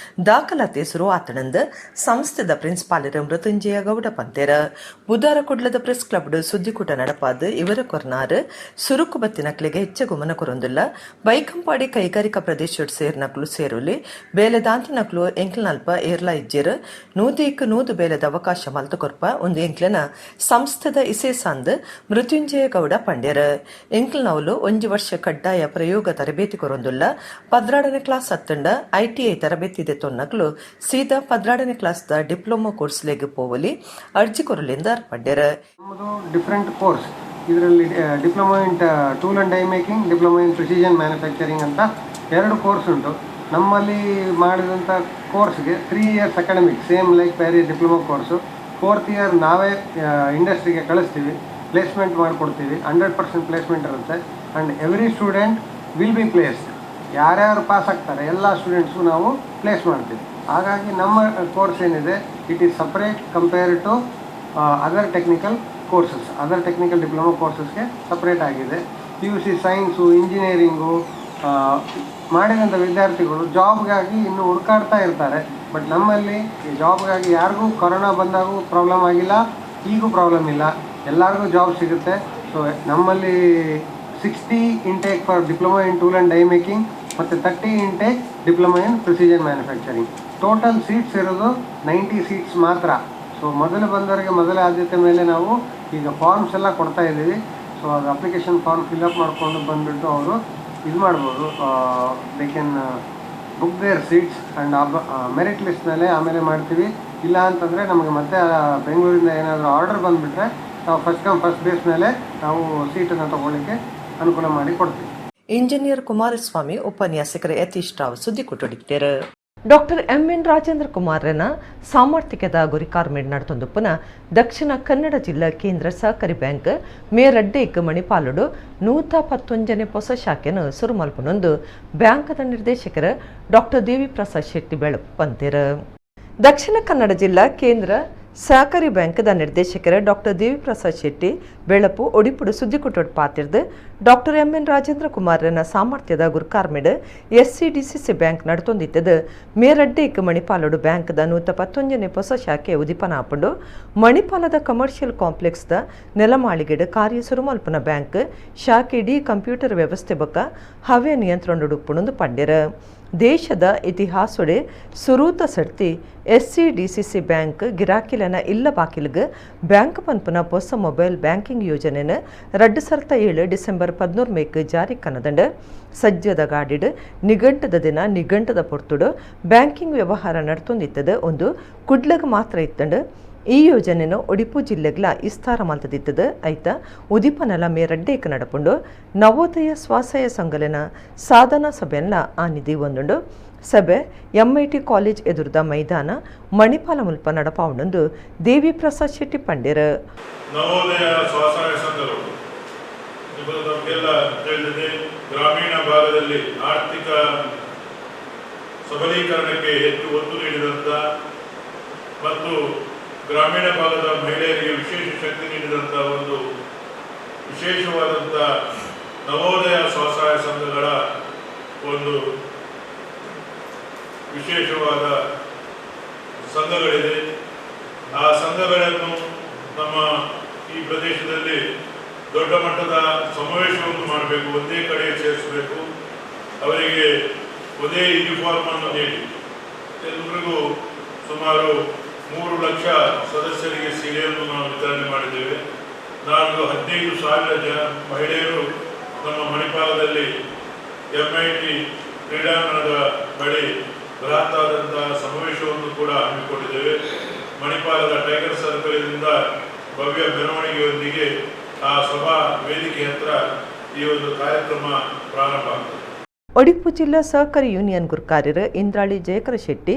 ದಾಖಲಾತಿ ಶುರುವಾತಣಂದು ಸಂಸ್ಥೆದ ಪ್ರಿನ್ಸಿಪಾಲರು ಮೃತ್ಯುಂಜಯ ಗೌಡ ಪಂತೇರ. ಬುಧಾರ ಕುಡ್ಲದ ಪ್ರೆಸ್ ಕ್ಲಬ್ ಸುದ್ದಿಕೂಟ ನಡಪಾದ ಇವರ ಕೊರ್ನಾರು ಸುರುಕು ಬತ್ತಿನಕ್ಲಿಗೆ ಹೆಚ್ಚು ಗುಮನ ಕೊರೊಂದುಲ್ಲ. ಬೈಕಂಪಾಡಿ ಕೈಗಾರಿಕಾ ಪ್ರದೇಶಡ್ ಸೇರ್ನಕ್ಲು ಸೇರುಲಿ, ಬೇಲೆದಾಂತಿನಕ್ಲು ಎಂಕ್ಲನಲ್ಪ ಏರ್ಲಾ ಇಜ್ಜೆರ್. 100ಕ್ಕೆ 100 ಬೇಲೆದ ಅವಕಾಶ ಮಲ್ತು ಕೊರ್ಪ, ಒಂದು ಎಂಕ್ಲೆನ ಸಂಸ್ಥೆದ ಇಸೇಸಾಂದ್ ಮೃತ್ಯುಂಜಯ ಗೌಡ ಪಂಡ್ಯರ್. ಎಂಕ್ಲನವ್ಲು 1 ವರ್ಷ ಕಡ್ಡಾಯ ಪ್ರಯೋಗ ತರಬೇತಿ ಕೊರೊಂದುಲ್ಲ. 12ನೇ ಕ್ಲಾಸ್ ಹತ್ತಂಡ ಐಟಿಐ ತರಬೇತಿ ಇದೆ ತೊನ್ನಕ್ಲು ಸೀದಾ 12ನೇ class the diploma ಕೋರ್ಸ್ಲೆಗ್ ಪೋವಲಿ, ಅರ್ಜಿ ಕೊರಲಿಂದ ಪಂಡ್ಯರ್. ನಮ್ಮದು ಡಿಫ್ರೆಂಟ್ ಕೋರ್ಸ್. ಇದರಲ್ಲಿ diploma in tool and die making, diploma in precision manufacturing ಅಂತ ಎರಡು ಕೋರ್ಸ್ ಉಂಟು. ನಮ್ಮಲ್ಲಿ ಮಾಡಿದಂಥ ಕೋರ್ಸ್ಗೆ 3 years academic, same like ಬೇರೆ diploma course. Fourth year ನಾವೇ ಇಂಡಸ್ಟ್ರಿಗೆ ಕಳಿಸ್ತೀವಿ, ಪ್ಲೇಸ್ಮೆಂಟ್ ಮಾಡಿಕೊಡ್ತೀವಿ. 100% ಪ್ಲೇಸ್ಮೆಂಟ್ ಇರುತ್ತೆ and every student will be placed. ಯಾರ್ಯಾರು ಪಾಸ್ ಆಗ್ತಾರೆ, ಎಲ್ಲ ಸ್ಟೂಡೆಂಟ್ಸು ನಾವು ಪ್ಲೇಸ್ ಮಾಡ್ತೀವಿ. ಹಾಗಾಗಿ ನಮ್ಮ ಕೋರ್ಸ್ ಏನಿದೆ, it is separate compare to other technical courses. Other technical diploma ಕೋರ್ಸಸ್ಗೆ separate ಆಗಿದೆ. PUC science, engineering ಮಾಡಿದಂಥ ವಿದ್ಯಾರ್ಥಿಗಳು ಜಾಬ್ಗಾಗಿ ಇನ್ನೂ ಹುಡುಕಾಡ್ತಾ ಇರ್ತಾರೆ. ಬಟ್ ನಮ್ಮಲ್ಲಿ ಈ ಜಾಬ್ಗಾಗಿ ಯಾರಿಗೂ ಕೊರೋನಾ ಬಂದಾಗೂ ಪ್ರಾಬ್ಲಮ್ ಆಗಿಲ್ಲ, ಈಗೂ ಪ್ರಾಬ್ಲಮ್ ಇಲ್ಲ. ಎಲ್ಲರಿಗೂ ಜಾಬ್ ಸಿಗುತ್ತೆ. ಸೊ ನಮ್ಮಲ್ಲಿ 60 intake for diploma in tool and die making ಮತ್ತು 30 intake diploma in precision manufacturing. Total seats ಇರೋದು 90 ಸೀಟ್ಸ್ ಮಾತ್ರ. ಸೊ ಮೊದಲು ಬಂದವರಿಗೆ ಮೊದಲ ಆದ್ಯತೆ ಮೇಲೆ ನಾವು ಈಗ ಫಾರ್ಮ್ಸ್ ಎಲ್ಲ ಕೊಡ್ತಾ ಇದ್ದೀವಿ. ಸೊ ಅದು application form fill up ಮಾಡಿಕೊಂಡು ಬಂದುಬಿಟ್ಟು ಅವರು ಇದು ಮಾಡ್ಬೋದು. They can book their seats and merit list ಮೇಲೆ ಆಮೇಲೆ ಮಾಡ್ತೀವಿ. ಇಲ್ಲ ಅಂತಂದರೆ ನಮಗೆ ಮತ್ತೆ ಬೆಂಗಳೂರಿಂದ ಏನಾದರೂ ಆರ್ಡರ್ ಬಂದುಬಿಟ್ರೆ, ನಾವು first come first base ಮೇಲೆ ನಾವು ಸೀಟನ್ನು ತೊಗೊಳ್ಳಿಕ್ಕೆ ಅನುಕೂಲ ಮಾಡಿ ಕೊಡ್ತೀವಿ. ಇಂಜಿನಿಯರ್ ಕುಮಾರಸ್ವಾಮಿ, ಉಪನ್ಯಾಸಕರ ಯತೀಶ್ ರಾವ್ ಸುದ್ದಿ ಕೊಟ್ಟೊಡಿದ್ದಾರೆ. ಡಾಕ್ಟರ್ ಎಂಎನ್ ರಾಜೇಂದ್ರ ಕುಮಾರನ ಸಾಮರ್ಥ್ಯದ ಗುರಿಕಾರ್ಮೇಡ್ ನಡತೊಂದುಪ್ಪನ ದಕ್ಷಿಣ ಕನ್ನಡ ಜಿಲ್ಲಾ ಕೇಂದ್ರ ಸಹಕಾರಿ ಬ್ಯಾಂಕ್ ಮೇ ರಡ್ಡೇಕ್ ಮಣಿಪಾಲುಡು 111ನೇ ಹೊಸ ಶಾಖೆಯನ್ನು ಸುರು ಮಲ್ಪನೊಂದು ಬ್ಯಾಂಕದ ನಿರ್ದೇಶಕರ ಡಾಕ್ಟರ್ ದೇವಿ ಪ್ರಸಾದ್ ಶೆಟ್ಟಿ ಬೆಳಪು ಪಂತೇರ. ದಕ್ಷಿಣ ಕನ್ನಡ ಜಿಲ್ಲಾ ಕೇಂದ್ರ ಸಹಕಾರಿ ಬ್ಯಾಂಕ್ದ ನಿರ್ದೇಶಕರ ಡಾಕ್ಟರ್ ದೇವಿಪ್ರಸಾದ್ ಶೆಟ್ಟಿ ಬೆಳಪು ಒಡಿಪುಡು ಸುದ್ದಿಕುಟೋಡ್ ಪಾತಿರ್ದು, ಡಾಕ್ಟರ್ ಎಂಎನ್ ರಾಜೇಂದ್ರ ಕುಮಾರನ ಸಾಮರ್ಥ್ಯದ ಗುರ್ಕಾರ್ಮೆಡ್ ಎಸ್ಸಿಡಿಸಿಸಿ ಬ್ಯಾಂಕ್ ನಡತೊಂದಿತ್ತದು ಮೇರಡ್ಡೇಕ್ ಮಣಿಪಾಲಡು ಬ್ಯಾಂಕ್ದ 111ನೇ ಹೊಸ ಶಾಖೆ ಉದಿಪನ ಆಪುಂಡು. ಮಣಿಪಾಲದ ಕಮರ್ಷಿಯಲ್ ಕಾಂಪ್ಲೆಕ್ಸ್ದ ನೆಲಮಾಳಿಗೆಡ್ ಕಾರ್ಯ ಸುರುಮಲ್ಪನ ಬ್ಯಾಂಕ್ ಶಾಖೆ ಡಿ ಕಂಪ್ಯೂಟರ್ ವ್ಯವಸ್ಥೆ ಬೊಕ್ಕ ಹವೆ ನಿಯಂತ್ರಣ ಉಪ್ಪುಣಂದು ಪಂಡ್ಯರ. ದೇಶದ ಇತಿಹಾಸೊಡೆ ಸುರೂತ ಸರ್ತಿ ಎಸ್ಸಿಡಿಸಿಸಿ ಬ್ಯಾಂಕ್ ಗಿರಾಕಿಲನ ಇಲ್ಲ ಬಾಕಿಲ್ಗ್ ಬ್ಯಾಂಕ್ ಪನ್ಪುನ ಹೊಸ ಮೊಬೈಲ್ ಬ್ಯಾಂಕಿಂಗ್ ಯೋಜನೆನ 2007 ಡಿಸೆಂಬರ್ 13 ಮೇಕ್ ಜಾರಿ ಕನದಂಡ. ಸಜ್ಜದ ಗಾಡಿಡ್ ನಿಘಂಟದ ದಿನ ನಿಘಂಟದ ಪೊರ್ತುಡು ಬ್ಯಾಂಕಿಂಗ್ ವ್ಯವಹಾರ ನಡ್ತೊಂದಿತ್ತದ. ಒಂದು ಕುಡ್ಲಗ್ ಮಾತ್ರ ಇತ್ತಂಡು. ಈ ಯೋಜನೆನು ಒಡಿಪು ಜಿಲ್ಲೆಗ್ಲ ವಿಸ್ತಾರ ಮಲ್ತದಿತ್ತದ. ಐತ ಉದಿಪನಲ ಮೇ ರಡ್ಡೇಕ್ ನಡಪುಂಡು. ನವೋದಯ ಸ್ವಾಸಯ ಸಂಘಲೆನ ಸಾಧನಾ ಸಭೆಯನ್ನ ಆ ನಿಧಿ ಒಂದುಂಡು. ಸಭೆ ಎಂಐಟಿ ಕಾಲೇಜ್ ಎದುರುದ ಮೈದಾನ, ಮಣಿಪಾಲ ಮುಲ್ಪ ನಡಪಾವುಂಡು ದೇವಿ ಪ್ರಸಾದ್ ಶೆಟ್ಟಿ ಪಂಡೇರ್. ನವೋದಯ ಸ್ವಸಹಾಯ ಸಂಘಗಳು ಇವತ್ತು ನಮಗೆಲ್ಲ ತಿಳಿದಿದೆ, ಗ್ರಾಮೀಣ ಭಾಗದಲ್ಲಿ ಆರ್ಥಿಕ ಸಬಲೀಕರಣಕ್ಕೆ ಹೆಚ್ಚು ಒತ್ತು ನೀಡಿದಂಥ ಮತ್ತು ಗ್ರಾಮೀಣ ಭಾಗದ ಮಹಿಳೆಯರಿಗೆ ವಿಶೇಷ ಶಕ್ತಿ ನೀಡಿದಂಥ ಒಂದು ವಿಶೇಷವಾದಂಥ ನವೋದಯ ಸ್ವಸಹಾಯ ಸಂಘಗಳ ಒಂದು ವಿಶೇಷವಾದ ಸಂಘಗಳಿದೆ. ಆ ಸಂಘಗಳನ್ನು ನಮ್ಮ ಈ ಪ್ರದೇಶದಲ್ಲಿ ದೊಡ್ಡ ಮಟ್ಟದ ಸಮಾವೇಶವನ್ನು ಮಾಡಬೇಕು, ಒಂದೇ ಕಡೆ ಸೇರಿಸಬೇಕು, ಅವರಿಗೆ ಒಂದೇ ಯೂನಿಫಾರ್ಮನ್ನು ನೀಡಿ ಎಲ್ರಿಗೂ ಸುಮಾರು 3 ಲಕ್ಷ ಸದಸ್ಯರಿಗೆ ಸೀರೆಯನ್ನು ನಾವು ವಿತರಣೆ ಮಾಡಿದ್ದೇವೆ. ನಾನು 15,000 ಜನ ಮಹಿಳೆಯರು ನಮ್ಮ ಮಣಿಪಾಲದಲ್ಲಿ MIT ಕ್ರೀಡಾಂಗಣದ ಬಳಿ ಬೃಹತ್ತಾದಂತಹ ಸಮಾವೇಶವನ್ನು ಕೂಡ ಹಮ್ಮಿಕೊಂಡಿದ್ದೇವೆ. ಮಣಿಪಾಲದ ಟೈಗರ್ ಸರ್ಕಲ್ನಿಂದ ಭವ್ಯ ಮೆರವಣಿಗೆಯೊಂದಿಗೆ ಆ ಸಭಾ ವೇದಿಕೆ ಹತ್ರ ಈ ಒಂದು ಕಾರ್ಯಕ್ರಮ ಪ್ರಾರಂಭ ಆಗ್ತದೆ. ಒಡಿಪು ಜಿಲ್ಲಾ ಸಹಕಾರಿ ಯೂನಿಯನ್ ಗುರ್ಕಾರ್ಯರು ಇಂದ್ರಾಳಿ ಜಯಕರ ಶೆಟ್ಟಿ,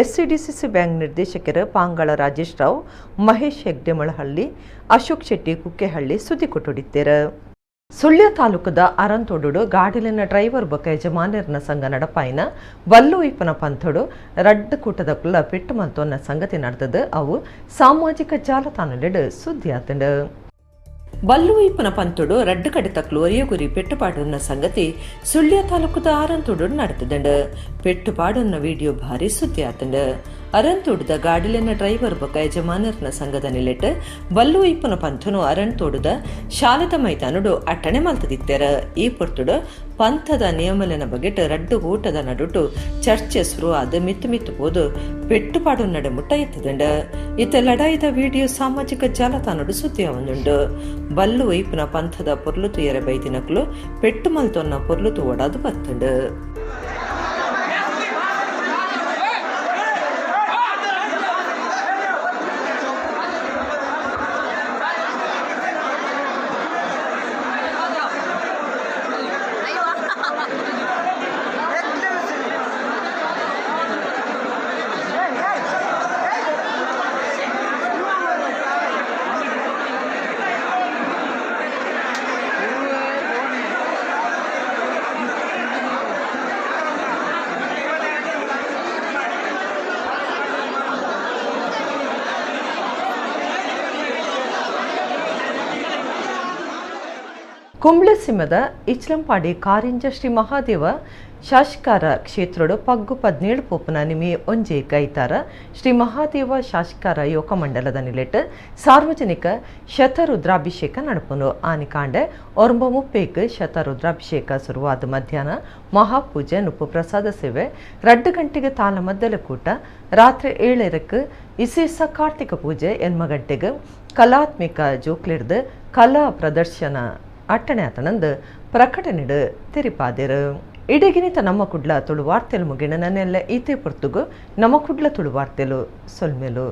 ಎಸ್ಸಿಡಿಸಿಸಿ ಬ್ಯಾಂಕ್ ನಿರ್ದೇಶಕರು ಪಾಂಗಳ ರಾಜೇಶ್ ರಾವ್, ಮಹೇಶ್ ಹೆಗ್ಡೆ ಮಳಹಳ್ಳಿ, ಅಶೋಕ್ ಶೆಟ್ಟಿ ಕುಕ್ಕೆಹಳ್ಳಿ ಸುದ್ದಿ ಕೊಟ್ಟುಡಿದ್ದೇರು. ಸುಳ್ಯ ತಾಲೂಕದ ಅರಂತೋಡು ಗಾಡಿಲಿನ ಡ್ರೈವರ್ ಬೊಕ ಯಜಮಾನರ್ನ ಸಂಘ ನಡಪಾಯಿನ ಬಲ್ಲು ಇಪ್ಪನ ಪಂಥಡು ರಡ್ಡು ಕೂಟದ ಕುಲ್ಲ ಪೆಟ್ಟು ಮಲ್ತೊನ್ನ ಸಂಗತಿ ನಡೆದದು ಅವು ಸಾಮಾಜಿಕ ಜಾಲತಾಣಲೆಡು ಸುದ್ದಿ ಆತಂಡು. ಬಲ್ಲು ಇಪ್ಪನ ಪಂಥಡು ರಡ್ಡು ಕಡಿತಕ್ಲು ಒರಿಯಗುರಿ ಪೆಟ್ಟುಪಾಡುನ್ನ ಸಂಗತಿ ಸುಳ್ಯ ತಾಲೂಕದ ಅರಂತೋಡು ನಡೆತದಂಡು. ಪೆಟ್ಟುಪಾಡುನ್ನ ವಿಡಿಯೋ ಭಾರಿ ಸುದ್ದಿ ಆತಂಡು. ಅರಂತೋಡದ ಗಾಡಿಲಿನ ಡ್ರೈವರ್ ಬೊಕ ಯಜಮಾನರ್ನ ಸಂಘದ ನಿಲೆಟ್ ಬಲ್ಲು ಇಪ್ಪನ ಪಂಥನು ಅರಂತೋಡದ ಶಾಲೆದ ಮೈದಾನಡು ಅಟ್ಟಣೆ ಮಲ್ತದಿತ್ತೆರ. ಈ ಪೊರ್ತುಡು ಪಂಥದ ನಿಯಮಲಿನ ಬಗೆಟ್ ರಡ್ಡು ಊಟದ ನಡುಟು ಚರ್ಚೆ ಶುರು ಆದ ಮಿತ್ತು ಮಿತ್ತು ಪೋದು ಪೆಟ್ಟುಪಾಡು ನಡೆ ಮುಟ್ಟ ಎತ್ತದಂಡ. ಇತ್ತ ಲಡಾಯಿದ ವಿಡಿಯೋ ಸಾಮಾಜಿಕ ಜಾಲತಾಣಡು ಸುದ್ದಿಯ ಒಂದುಂಡು. ಬಲ್ಲು ಇಪ್ಪನ ಪಂಥದ ಪೊರ್ಲು ತುಯರೆ ಬೈದಿನಕ್ಲು ಪೆಟ್ಟು ಮಲ್ತೊನ್ನ ಪೊರ್ಲು ಓಡಾದು ಬತ್ತಂಡು. ಕುಂಬ್ಳೆ ಸಿಮದ ಇಚ್ಲಂಪಾಡಿ ಕಾರಿಂಜ ಶ್ರೀ ಮಹಾದೇವ ಶಾಸಕಾರ ಕ್ಷೇತ್ರಡು ಪಗ್ಗು 17 ಪೋಪನ ನಿಮಿ ಒಂಜೆ ಕೈತಾರ ಶ್ರೀ ಮಹಾದೇವ ಶಾಸಕಾರ ಯೋಗ ಮಂಡಲದ ನಿಲೆಟ್ ಸಾರ್ವಜನಿಕ ಶತರುದ್ರಾಭಿಷೇಕ ನಡಪನು. ಆನಿಕಾಂಡೆ 9:30 ಶತರುದ್ರಾಭಿಷೇಕ ಶುರುವಾದ ಮಧ್ಯಾಹ್ನ ಮಹಾಪೂಜೆ ನುಪ್ಪು ಪ್ರಸಾದ ಸೇವೆ 2 ಗಂಟೆಗೆ ತಾಲಮದ್ದಲ ಕೂಟ, ರಾತ್ರಿ 7ಕ್ಕೆ ಇಸೇಸ ಕಾರ್ತಿಕ ಪೂಜೆ, 8 ಗಂಟೆಗೆ ಕಲಾತ್ಮಿಕ ಜೋಕ್ಲಿಡ್ದು ಕಲಾ ಪ್ರದರ್ಶನ ಅಟ್ಟಣೆ ಆತನಂದು ಪ್ರಕಟಣೆಡು ತೆರಿಪಾದಿರು. ಇಡಗಿನಿತ ನಮ್ಮ ಕುಡ್ಲ ತುಳು ವಾರ್ತೆಲು ಮುಗಿಣ ನನ್ನೆಲ್ಲ ಈತೆ ಪೊರ್ತುಗು ನಮ್ಮ ಕುಡ್ಲ ತುಳು ವಾರ್ತೆಲು ಸೊಲ್ಮೆಲು.